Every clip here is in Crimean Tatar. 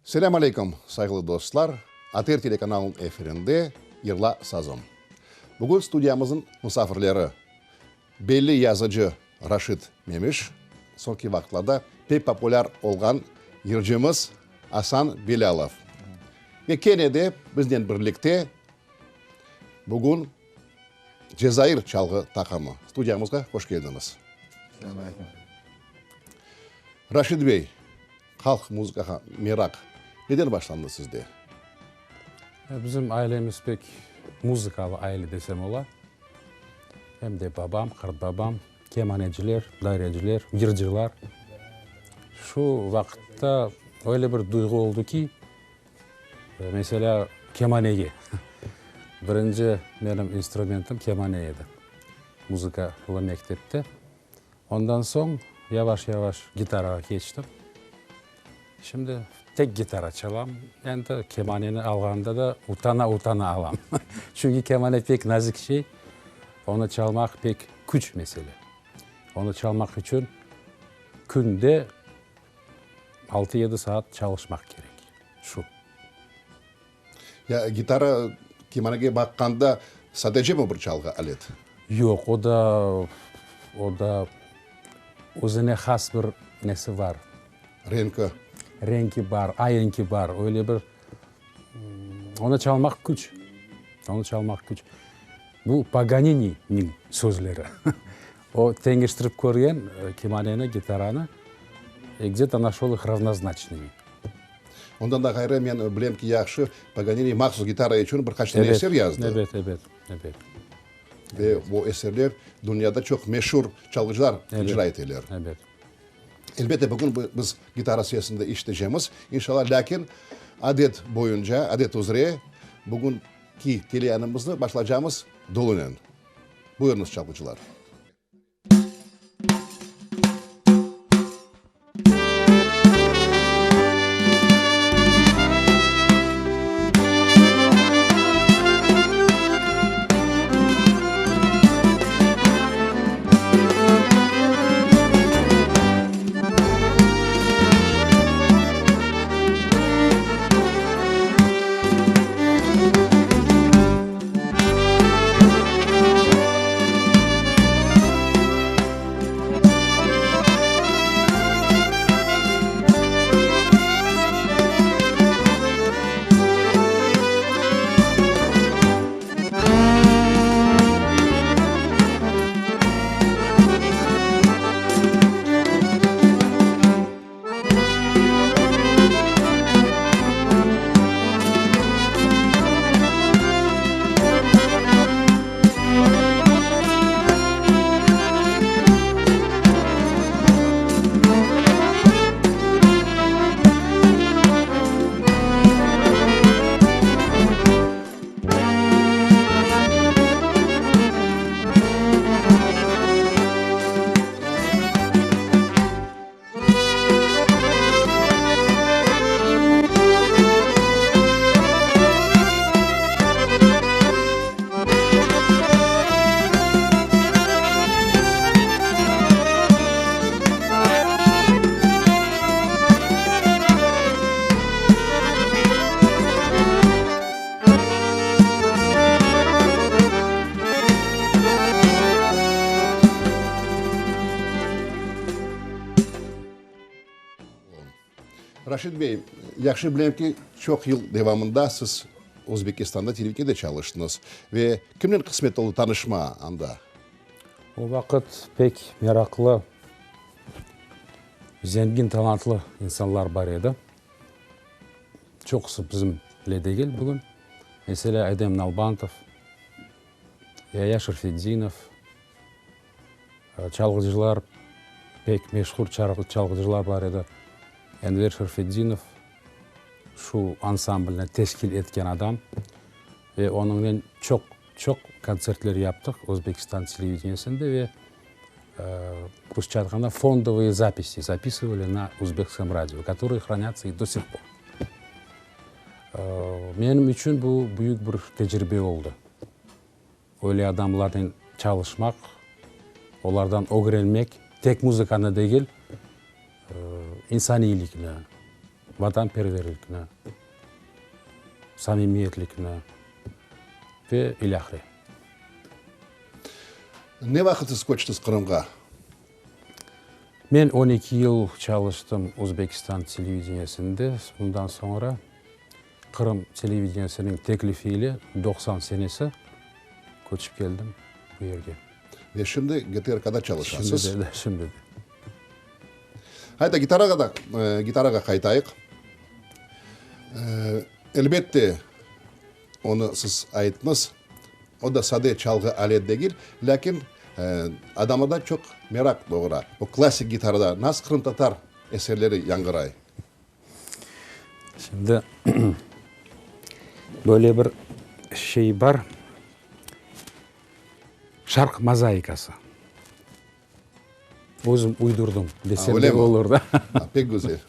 Selâm aleyküm, sayğılı dostlar! ATR telekanalınıñ efirinde Yırla sazım. Bugün studiyamıznıñ musafirleri, belli yazıcı Raşid Memiş, soñki vaqıtlarda pek populâr olğan yırcımız Asan Bilâlov. Ve kene de biznen birlikte bugün Cezair çalğı taqımı. Studiyamızğa hoş keldiñiz. Selâm aleyküm. Raşid bey, halq muzıkağa meraq neden başlandı sizde? Bizim ailemiz pek muzıkalı aile desem ola. Em de babam, qartbabam kemaneciler, daireciler, yırcılar. Şu vaqıtta öyle bir duyğu oldı ki, meselâ, kemanege. Birinci menim instrumentim kemane edi, muzıkalı mektepte. Ondan soñ yavaş-yavaş gitarağa keçtim. Şimdi tek gitara çalam. Endi kemaneni alğanda da utana-utana alam. Çünki kemane pek nazik şey, onı çalmaq pek küç mesele. Onı çalmaq içün künde altı-yedi saat çalışmaq kerek. Şu. Ya gitara kemanege baqqanda sadecemi bir çalğı alet? Yoq, o da, o da özüne has bir nesi bar. Renki. Renki bar, aenki bar, öyle bir, onı çalmaq küç, onı çalmaq küç. Bu Paganininiñ sözleri. O teñeştirip körgen kemaneni, gitaranı, i gde-to našel ih ravnoznaçnımi. Ondan da ğayrı, men bilem ki, yahşı, Paganini mahsus gitara içün bir qaç tane eser yazdı. Ebet, ebet, ebet. Ve bu eserler dünyada çoq meşur çalğıcılar icra eteler. Ebet. Elbette, bugün biz gitara sesini de işitecemiz, inşallah, lâkin adet boyunca, adet üzre, bugünki teleyanımıznı başlaycamız dolunen. Buyurıñız, çalğıcılar. Raşid bey, yahşı bilem ki, çoq yıl devamında siz Özbekistanda televideniyede çalıştıñız. Ve kimnen qısmet oldı tanışma anda? O vaqıt pek meraqlı, zengin, talantlı insanlar bar edi. Çoqusı bizimle degil bugün. Meselâ, Edem Nalbantov, Yaya Şerfetdinov, Çalğıcılar, pek meşhur çalğıcılar bar edi. Enver Şerfetdinov şu ansamblni teşkil etken adam ve onıñnen çoq, çoq kontsertler yaptıq Özbekistan televideniyesinde ve rusça aytqanda fondovıye zapisi zapisıvali na Uzbekskom radio, kotorıye hranâtsa i do sih por. Menim içün bu büyük bir tecribe oldı. Öyle adamlarnen çalışmaq, olardan ögrenmek, tek muzıkanı degil, insaniylikni, Vatanperverlikni, samimiyetlikni ve ilâhre. Ne vaqıt siz köçtiz Qırımğa? Men 12 yıl çalıştım Özbekistan televideniyesinde, bundan soñra Qırım televideniyesiniñ teklifi ile 90 senesi köçip keldim bu yerge. Ve şimdi GTRK-da çalışasız. Şimdi de, şimdi de. Hayda, gitarağa da, gitarağa qaytayıq. Elbette, onı siz ayttıñız, o da sade çalğı alet degil, lâkin adamlarda çoq meraq doğura. Bu klassik gitarada nasıl qırımtatar eserleri yañğıray? Şimdi böyle bir şey bar, Şarq mozaikası. Özüm uydurdım desem de olur da. Pek güzel.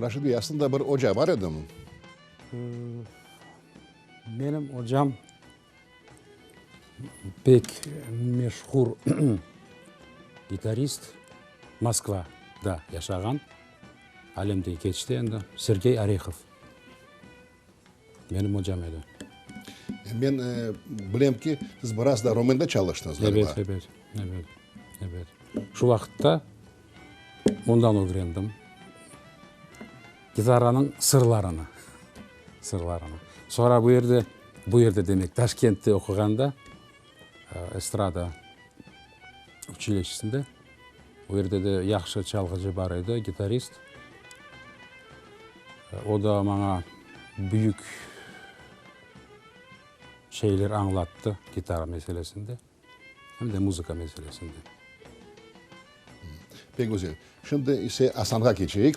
Raşid bey, aslında bir oca bar edimi? Menim ocam pek meşhur gitarist, Moskvada yaşağan, alemden keçti endi, Sergey Orehov menim ocam edi. Men bilem ki, siz biraz da Romende çalıştıñız, ğaliba. Ebet, ebet, ebet, ebet. Şu vaqıtta ondan ögrendim gitaranıñ sırlarını, sırlarını. Soñra bu yerde, bu yerde demek, Taşkentte oquğanda, estrada uçilişesinde, o yerde de yahşı çalğıcı bar edi, gitarist. O da maña büyük şeyler añlattı gitara meselesinde. Em de muzıka meselesinde. Pek güzel. Şimdi ise Asanğa keçeyik.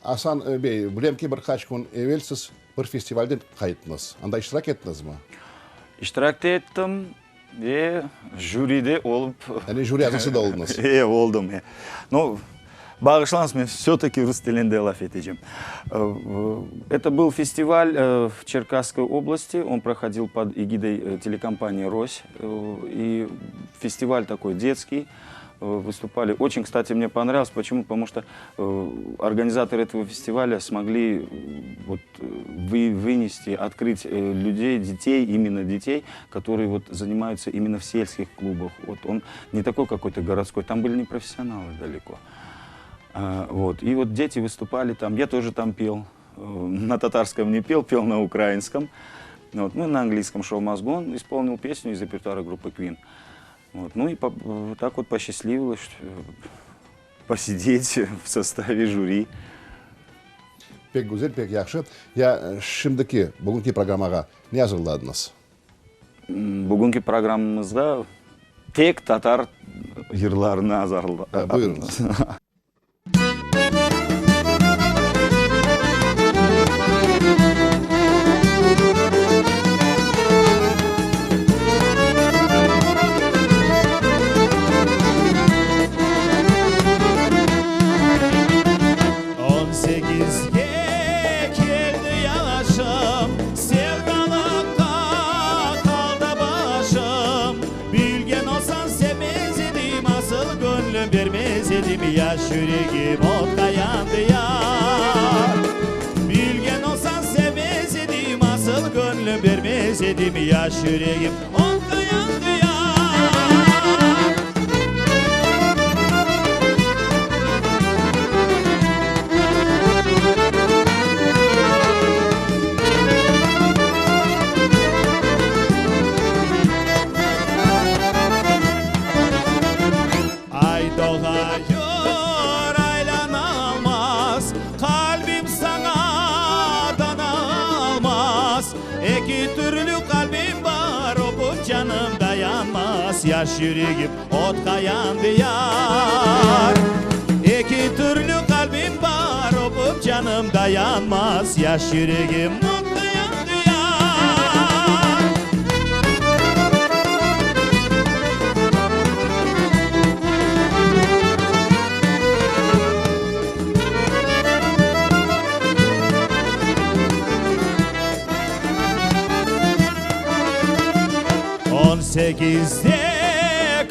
Asan bey, bilem ki, bir qaç kün evel siz bir festivalden qayttıñız. Anda iştirak ettiñizmi? İştirak da ettim ve jüride olıp. Yani jüri azası da oldıñız. E, oldım, e. No, bağışlañız, men vse-taki rus tilinde laf etecem. Это был фестиваль в Черкасской области, он проходил под эгидой телекомпании Рось. И фестиваль такой детский. Выступали. Очень, кстати, мне понравилось. Почему? Потому что организаторы этого фестиваля смогли вот вы, вынести, открыть людей, детей, именно детей, которые вот занимаются именно в сельских клубах. Вот он не такой какой-то городской, там были не профессионалы далеко. А, вот. И вот дети выступали там, я тоже там пел. На татарском не пел, пел на украинском. Вот. Ну, на английском шоу Must Go On исполнил песню из репертуара группы Queen. Вот. Ну и по, так вот посчастливилось посидеть в составе жюри. Pek güzel, pek yahşı. Ya şimdiki, bugünki programmağa ne azırladıñız? Bugünki programmamızda tek tatar yırlarını Buyurıñız. On sekizge keldi yaşım, Sevdalıqqa qaldı başım. Bilgen olsañ sevmez edim, Asıl göñlüm bermez edim, Yaş yüregim otqa yandı, yar. Bilgen olsañ sevmez edim, Asıl göñlüm bermez edim, Yaş yüregim otqa yandı, yar. Ay doğayır, aylanalmaz, Qalbim saña danalmaz. Eki türlü qalbim bar, Öpüp canım dayanmaz, Yaş yüregim otqa yandı, yar. Eki türlü qalbim bar, Öpüp canım dayanmaz, Yaş yüregim otqa yandı, yar. On sekizde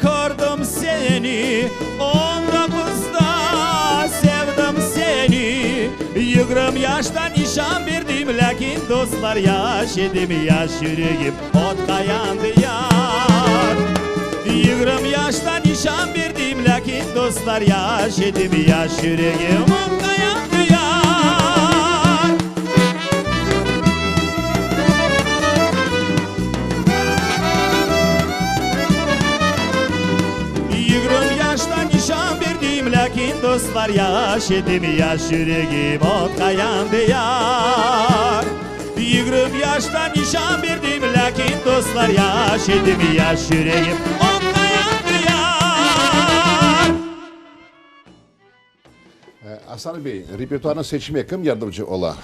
kördim seni, On doquzda sevdim seni. Yigirmi yaşta nişan berdim, Lâkin, dostlar, yaş edim, Yaş yüregim otqa yandı, yar. Yigirmi yaşta nişan berdim, Lâkin, dostlar, yaş edim, Yaş yüregim otqa yandı, yar. Yigirmi yaşta nişan berdim, Lâkin, dostlar, yaş edim, Yaş yüregim otqa yandı, yar. Yigirmi yaşta nişan berdim, Lâkin, dostlar, yaş edim, Yaş yüregim otqa yandı, yar. Asan bey, repertuarnı seçmege kim yardımcı ola?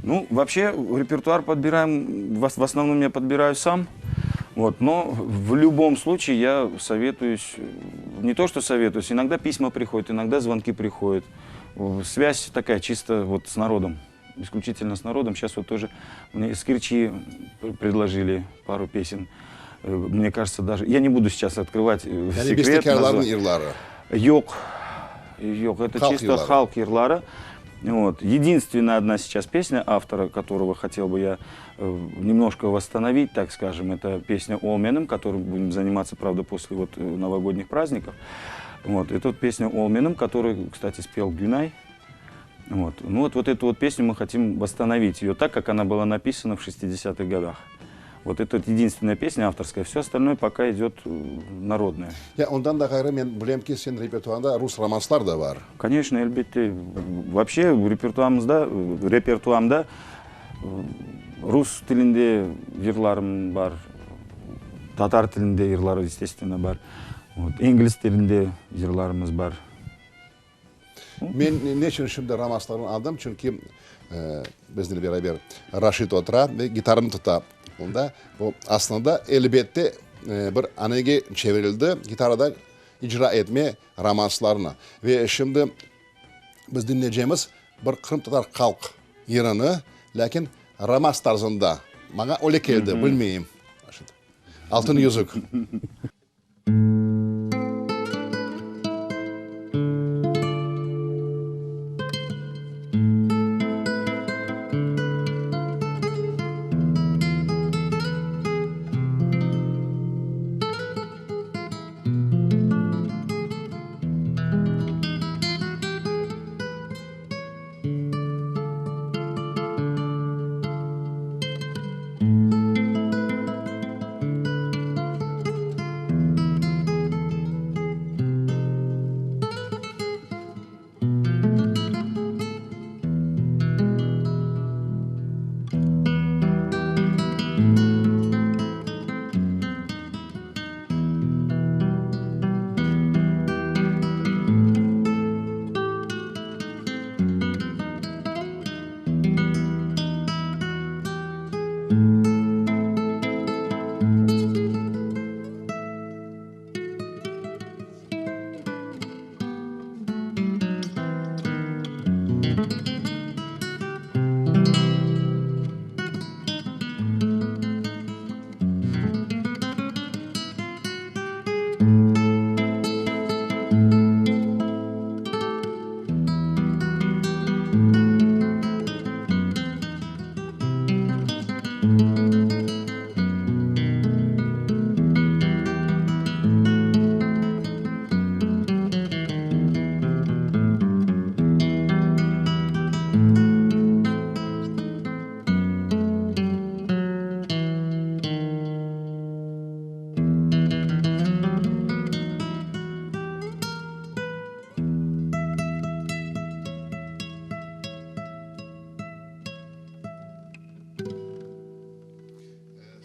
Ну, вообще, репертуар подбираем, в основном я подбираю сам. Вот, но в любом случае я советуюсь, не то что советуюсь, иногда письма приходят, иногда звонки приходят. Связь такая чисто вот с народом, исключительно с народом. Сейчас вот тоже мне из Керчи предложили пару песен. Мне кажется, даже... Я не буду сейчас открывать Yani секрет. bestekârlarnıñ yırları. Yoq, yoq, это Halq чисто yırları. Halq yırları. Вот. Единственная одна сейчас песня, автора которого хотел бы я немножко восстановить, так скажем, это песня «Ol menim», которой будем заниматься, правда, после вот новогодних праздников. Вот. Это вот песня «Ol menim», которую, кстати, спел Гюнай. Вот. Ну вот, вот эту вот песню мы хотим восстановить, ее так, как она была написана в 60-х годах. Вот это вот единственная песня авторская, все остальное пока идет народное. Ya ondan da ğayrı men bilem ki, seniñ repertuarında rus romanslar da bar. Конечно, elbette. Вообще repertuarımızda, repertuarımda rus tilinde yırlarım bar, tatar tilinde yırlar, естественно, bar. Вот, ingliz tilinde yırlarımız bar. Men neçün şimdi romanslarnı aldım, çünki biznen beraber Raşit otura ve gitarını tuta. Onda bu aslında, elbette, bir anege çevirildi, gitarada icra etme romanslarını. Ve şimdi biz diñleycemiz bir qırımtatar halq yırını, lâkin romans tarzında. Maña öyle keldi, bilmeyim. Altın yüzük.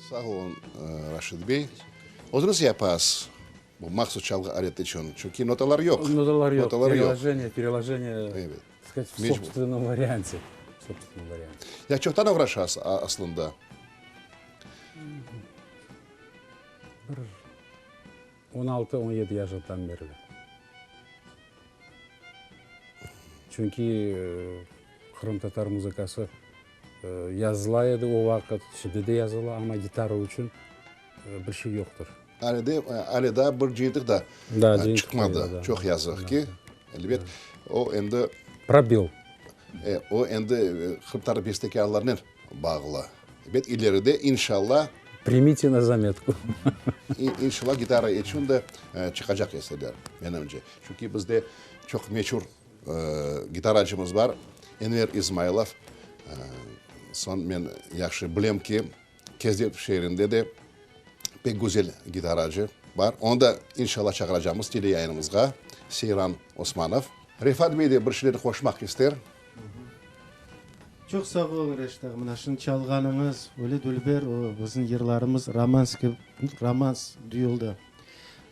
Sağ olun, Raşid bey. Özüñiz yapasız bu mahsus çalğı aleti içün, çünki notalar yoq. Notalar yoq, perelojeniye, perelojeniye, tak skazat, v sobstvennom variante. Sobstvennom variante. Ya çoqtan oğraşasız aslında? Bir on altı, on yedi yaşından berli. Çünki qırımtatar muzıkası yazıla edi o vaqıt, şimdi de yazıla, amma gitara içün bir şey yoqtır. Ale de, ale daa bir cıyıntıq da çıqmadı, çoq yazıq ki. Elbet, o endi. Probel. O endi qırımtatar bestekârlarınen bağlı. Elbet, ileride, inşallah. Primite na zametku. İnşallah, gitara içün de çıqacaq eserler, menimce. Çünki bizde çoq meşur gitaracımız bar, Enver İzmaylov. Soñ men yahşı bilem ki, Kezlev şeerinde de pek güzel gitaracı bar. Onı da inşallah çağıracamız teleyayınımızğa, Seyran Osmanov. Refat bey de bir şeyler qoşmaq ister. Çoq sağ oluñ, Reşit ağa. Mına şunı çalğanıñız öyle dülber, o bizim yırlarımız romans kibi, romans duyuldı.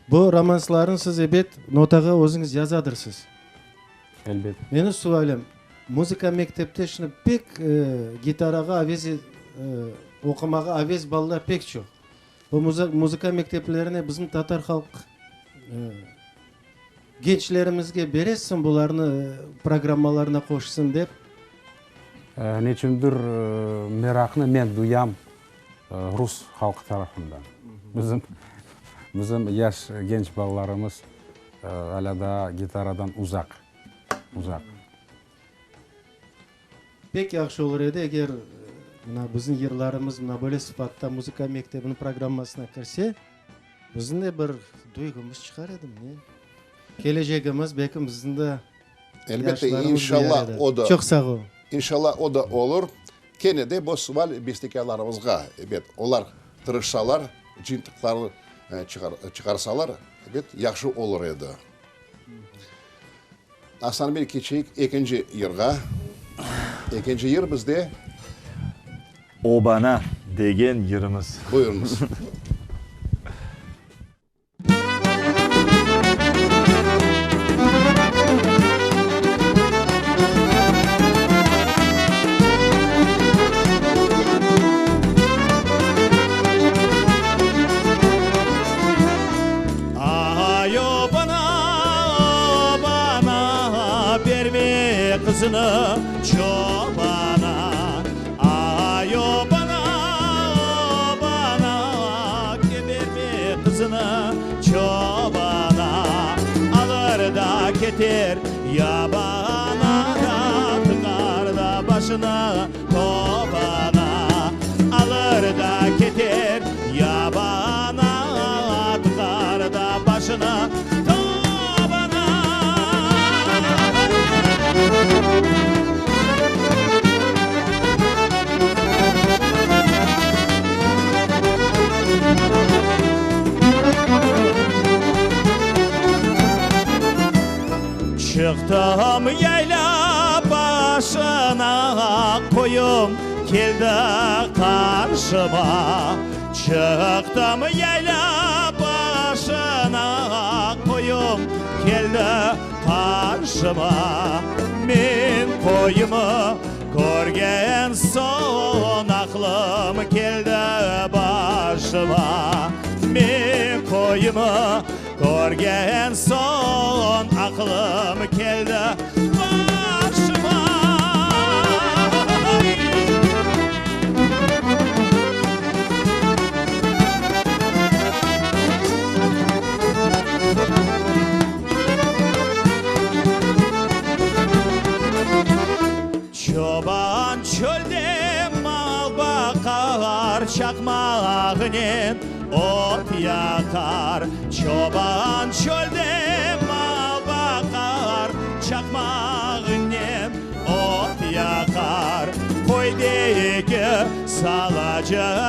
Bu romanslarnı siz ebet notağa özüñiz yazadırsız. Elbet. Menim sualim, muzıka mektepte şimdi pek gitarağa aves, oqumağa aves balalar pek çoq. Bu muzıka mekteplerine bizim tatar halq gençlerimizge beresiñ bularnı programmalarına qoşsın dep? Neçündir meraqnı men duyam rus halqı tarafından. Bizim bizim yaş genç balalarımız alâ daa gitaradan uzaq, uzaq. Pek yahşı olur edi, eger mına bizim yırlarımız mına böyle sıfatta muzıka mektebiniñ programmasına kirse, bizim de bir duyğumız çıqar edi, ne? Kelecegimiz, belki bizim de Elbette, yaşlarımız inşallah duyar edi. o da, Çoq sağ ol. İnşallah o da olur. Kene de bu sual bestekârlarımızğa, ebet, olar tırışsalar, cıyıntıqlarını çıqarsalar, ebet, yahşı olur edi. Asan bey, keçeyik ekinci yırğa. Ekinci yır bizde. Obana degen yırımız. Buyurıñız. qızını çobana. Ay obana, obana, Keberme qızını çobana. Alır da keter yabana da, Tıqar da başını tobana. Alır da keter yabana, Tıqar da başını tobana. Çıqtım yaylâ başına, qoyum keldi qarşıma. Çıqtım yaylâ başına, qoyum keldi qarşıma. Men qoyumı körgen soñ, aqlım keldi başıma. Men qoyumı Körgen soñ aqlım keldi başıma. Çoban çölde mal baqar, çaqmağınen ot yaqar. Çoban çölde mal baqar, çaqmağınen ot yaqar. Köydeki salacılar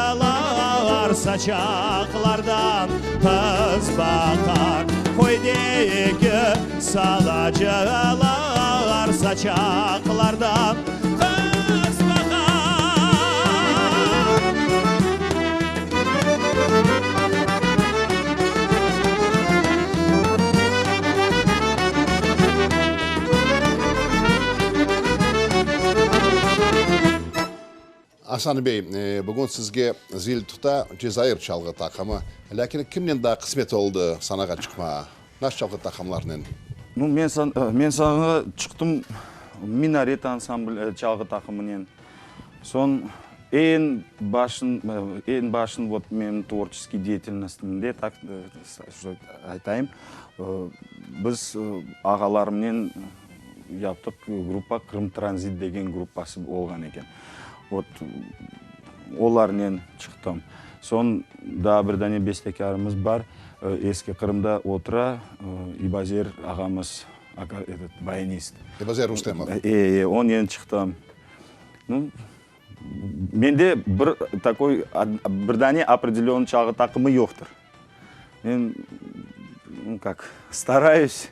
saçaqlardan qız baqar. Köydeki Salacılar saçaqlardan qız baqar. Asan bey, bugün sizge zil tuta Cezair çalğı taqımı. Lâkin kimnen daa qısmet oldı sanağa çıqmağa? Nasıl çalğı taqımlarnen? Nu, men men sanağa çıqtım Minaret ansambl çalğı taqımınen. Soñ eñ başın, eñ başın vot menim tvorçeskiy deyatelnostimde, tak aytayım, biz ağalarımnen Yaptıq gruppa, Qırım Tranzit degen gruppası olğan eken. Vot, olarnen çıqtım. Soñ daa bir dane bestekârımız bar, Eski Qırımda otura, İbazer ağamız, etot, bayanist. İbazer Rustemov. E, e, onen çıqtım. Nu, mende bir takoy, bir dane opredelönnıy çalğı taqımı yoqtır. Men, nu kak, starayus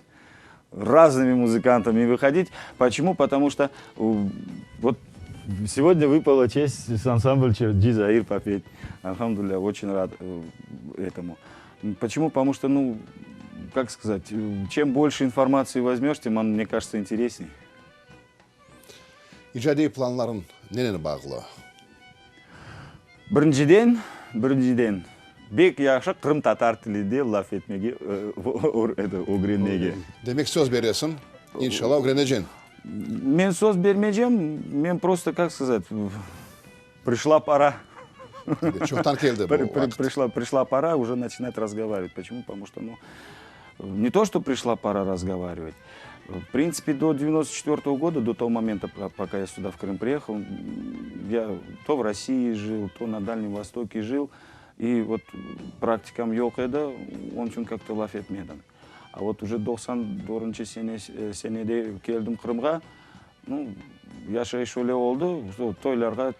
Razными музыкантами выходить. Почему? Потому что вот сегодня выпала честь с ансамблем Джизаир попеть. Алхамдулилля, очень рад э, этому. Почему? Потому что, ну, как сказать, чем больше информации возьмешь, тем он, мне кажется, интересней. İcadiy planlarıñ nenen bağlı? Birinciden, birinciden, bek yahşı qırımtatar tilinde laf etmege, ögrenmege. Demek söz beresiñ, inşallah ögreneceñ. Men söz bermeycem, men prosto, kak skazat, prişla pora. Çoqtan keldi bu vaqıt. Prişla, prişla pora uje načinat razgovarivat. Počemu? Potomu što, nu, ne to, što prişla pora razgovarivat, V printsipi, do devyanosto çetvertogo goda, do togo momenta, poka ya süda v Krım priehal, ya to v Rossii jil, to na Dalnem Vostoke jil, i vot praktikam yoq edi, onıñ içün kak-to laf etmedim. A vot uje 94-nci sene, senede keldim Qırımğa, nu, yaşayış öyle oldı, toylarğa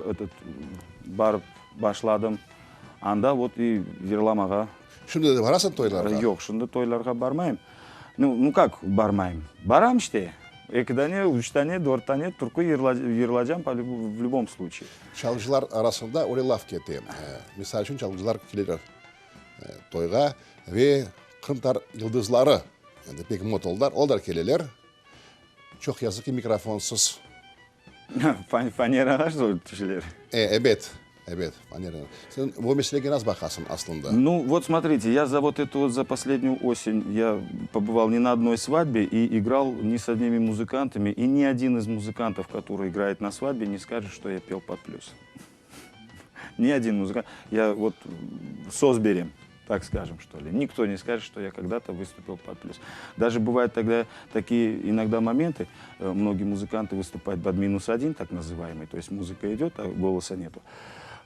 etot, barıp başladım, anda vot i yırlamağa. Şimdi de barasıñ toylarğa? Yoq, şimdi toylarğa barmayım. Nu, nu kak barmayım? Baram işte. Eki dane, üç dane, dört dane türkü yırlacam v lübom sluçaye. Çalğıcılar arasında öyle laf kete. Misal içün, çalğıcılar keleler toyğa ve qırımtatar yıldızları, endi pek mot oldılar, olar keleler. Çoq yazıq ki, mikrofonsız. Fanerağa tüşeler. E, ebet. Ebet, fanernen. Sen bu meselege nasıl baqasıñ aslında? Nu, vot smotrite, ya za vot etu vot za poslednüyu osen ya pobıval ne na odnoy svadbe i igral ne s odnimi muzıkantami, i ni odin iz muzıkantov, kotoryy igraet na svadbe, ne skajet, çto ya pel pod plüs. Ni odin muzıkant, ya vot söz berem, tak skajem, çto li, nikto ne skajet, çto ya kogda-to vıstupil pod plüs. Daje bıvayut togda takiye inogda momentı, mnogiye muzıkantı vıstupayut pod minus odin, tak nazıvaemıy, to est muzıka idet, a golosa netu.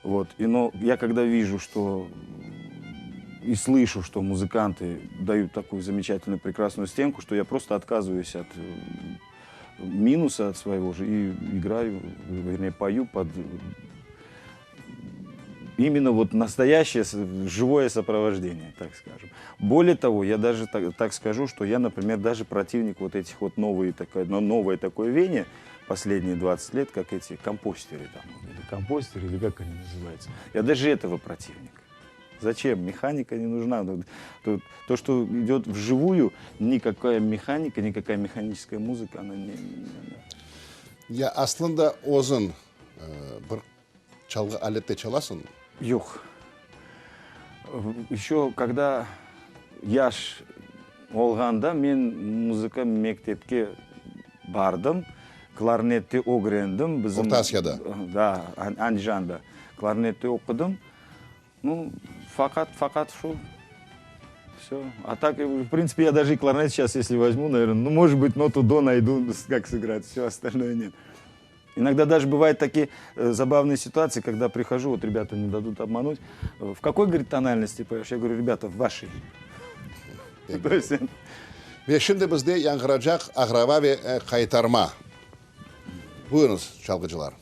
Vot, i no ya kogda viju, çto i slıšu, çto muzıkantı dayut takuyu zameçatelnuyu prekrasnuyu stenku, çto ya prosto otkazıvayus ot minusa ot svoego je i igrayu, verneye, poyu pod imenno vot nastoyaşçeye živoye soprovojdeniye, tak skajem. Bolее togo, ya daje tak skažu, çto ya, naprimer, daje protivnik vot etih vot novıy takoy, novoye takoye veyaniye posledniye 20 let, kak eti kompostery tam, ili kompostery, ili kak oni nazıvayutsa. Ya daje etogo protivnik. Zaçem? Mehanika ne nujna. To, çto idet vjivuyu, nikakaya mehanika, nikakaya mehaniçeskaya muzıka, ona ne. Ya aslında özüñ bir çalğı alette çalasıñ? Yoq. Eşö kogda yaş olğanda men muzıka mektepke bardım, klarnette ögrendim. Bizim, Orta Asiyada? Da, Andijanda klarnette oqudım. Nu, faqat, faqat şu, vsё. A tak, v printsipi, ya daje i klarnet seyças esli vozmu, naverno, nu, možet bıt, notu do naydu, kak sıgrat, vsё, ostalnoye net. İnogda daje bıvayut takiye zabavnıye situatsiyi, kogda prihojу, vot rebâta ne dadut obmanut, v kakoy, govorit, tonalnosti poyeş? Ya govoryu, rebâta, v vaşey. To est. Ve şimdi bizde yañğıracaq Aqraba ve qaytarma. Buyurıñız, çalğıcılar.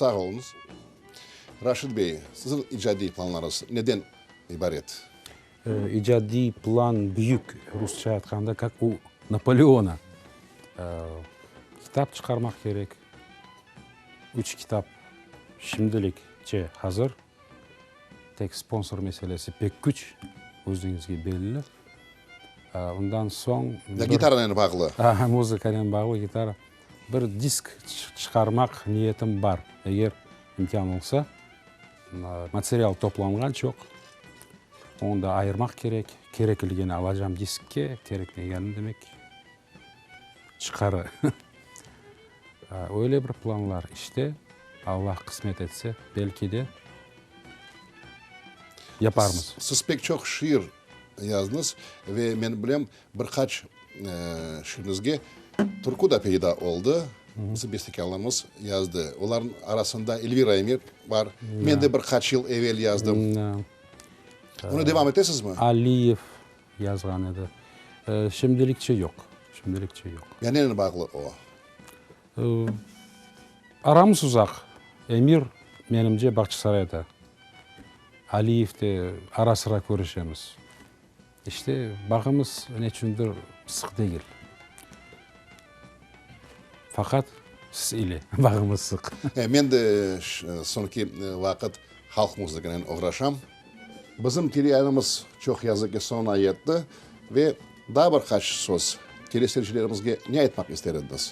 Sağ oluñız. Raşid bey, siziñ icadiy planlarıñız neden ibaret? İcadiy plan büyük, rusça aytqanda, kak u Napoleona. Kitap çıqarmaq kerek. Üç kitap şimdilikçe hazır. Tek sponsor meselesi pek küç, özüñizge belli. Ondan soñ. Ya gitaranen bağlı. Muzıkanen bağlı, gitara. Bir disk çıqarmaq niyetim bar, eger imkân olsa. Material toplanğan çoq. Onı da ayırmaq kerek. Kerekligini alacam diskke, kerekmegenini demek çıqarı. Öyle bir planlar işte. Allah qısmet etse, belki de yaparmız. Siz pek çoq şiir yazdıñız ve men bilem, bir qaç şiiriñizge türkü da peyda oldı, bizim bestekârlarımız yazdı. Olarnıñ arasında Elvira Emir bar, men de bir qaç yıl evel yazdım. Onı devam etesizmi? Aliyev yazğan edi. Şimdilikçe yoq, şimdilikçe yoq. Ya nenen bağlı o? Aramız uzaq. Emir, menimce, Bağçasarayda. Aliyev de ara-sıra körüşemiz. İşte, bağımız neçündir sıq degil. Faqat siz ile bağımız sıq. Men de soñki vaqıt halq muzıkanen oğraşam. Bizim teleyayınımız, çoq yazıq ki, soñuna yetti. Ve daa bir qaç söz teleseyircilerimizge ne aytmaq ister ediñiz?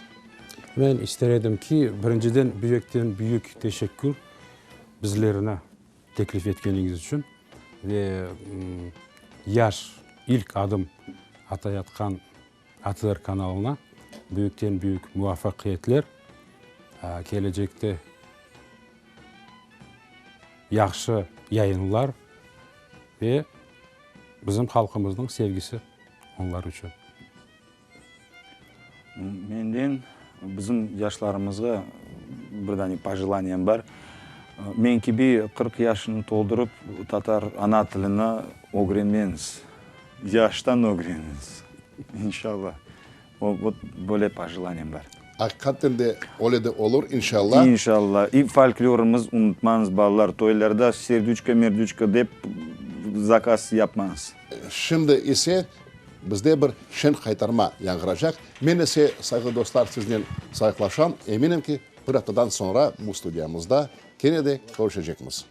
Men ister edim ki, birinciden, büyükten büyük teşekkür bizlerni teklif etkeniñiz içün ve yaş, ilk adım atayatqan ATR kanalına büyükten büyük muvafaqiyetler, kelecekte yahşı yayınlar ve bizim halqımıznıñ sevgisi onlar içün. Menden bizim yaşlarımızğa bir dane pojelaniyem bar. Men kibi 40 yaşını toldurıp tatar ana tilini ögrenmeñiz. Yaştan ögreniñiz. İnşallah. O, vot, böyle pojelaniyem bar. Aqiqaten de öyle de olur, inşallah. İnşallah. İ folklorımız unutmañız, balalar. Toylarda serdüçka-merdüçka dep zakaz yapmañız. Şimdi ise bizde bir şeñ qaytarma yañğıracaq. Men ise, sayğılı dostlar, siznen sayğılaşam. Eminim ki, bir aftadan soñra bu studiyamızda kene de körüşecekmiz.